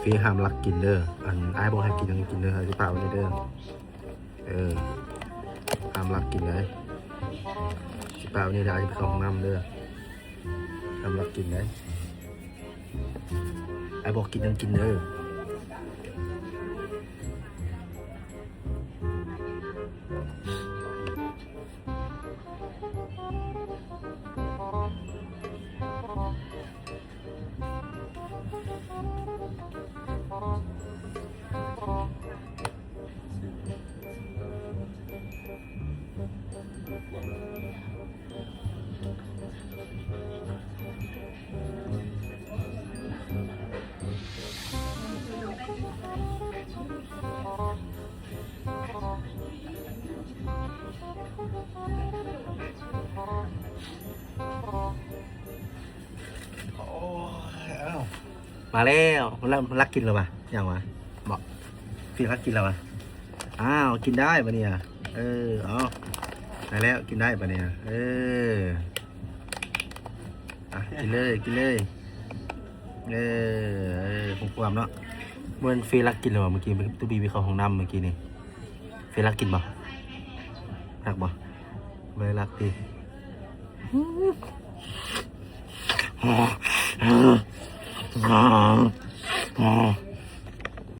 ນີ້ຫ້າມລັກກິນເດີ. ອັນ ອ້າຍບອກໃຫ້ກິນຫຍັງກິນເດີ. ອ້າຍຊິປະໄວ້ນີ້ເດີ. ເອີ ຫ້າມລັກກິນເດີ. ຊິປະໄວ້ນີ້ເດີ. ອ້າຍຊິໄປເຂົ້າຫ້ອງນ້ຳເດີ. ຫ້າມລັກກິນເດີ. ອ້າຍບອກກິນຫຍັງກິນເດີ. ໂອ້ຍ ເອົ້າ ມາແລ້ວ. ມັນລັກ ມັນລັກກິນແລ້ວຫວາ? ຫຍັງຫວາ? ເບາະ ຟີລັກກິນແລ້ວຫວາ? ອ້າວ ກິນໄດ້ບາດນີ້ອະ. ເອີ ເອົາ ໄດ້ແລ້ວ ກິນໄດ້ບາດນີ້ອະ. ເອີ ອ່ະ ກິນເລີຍ ກິນເລີຍ. ເອີ ເອີ ຄວາມໆ ເນາະ. ບໍ່ແມ່ນຟີລັກກິນແລ້ວຫວາ? ເມື່ອກີ້ ຕູ້ບີໄປເຂົ້າຫ້ອງນ້ຳເມື່ອກີ້ນີ້. ຟີລັກກິນບໍ່? ຮັກບໍ່? ບໍ່ໄດ້ລັກຕິ. ອືມ ອືມ ອືມ ອືມ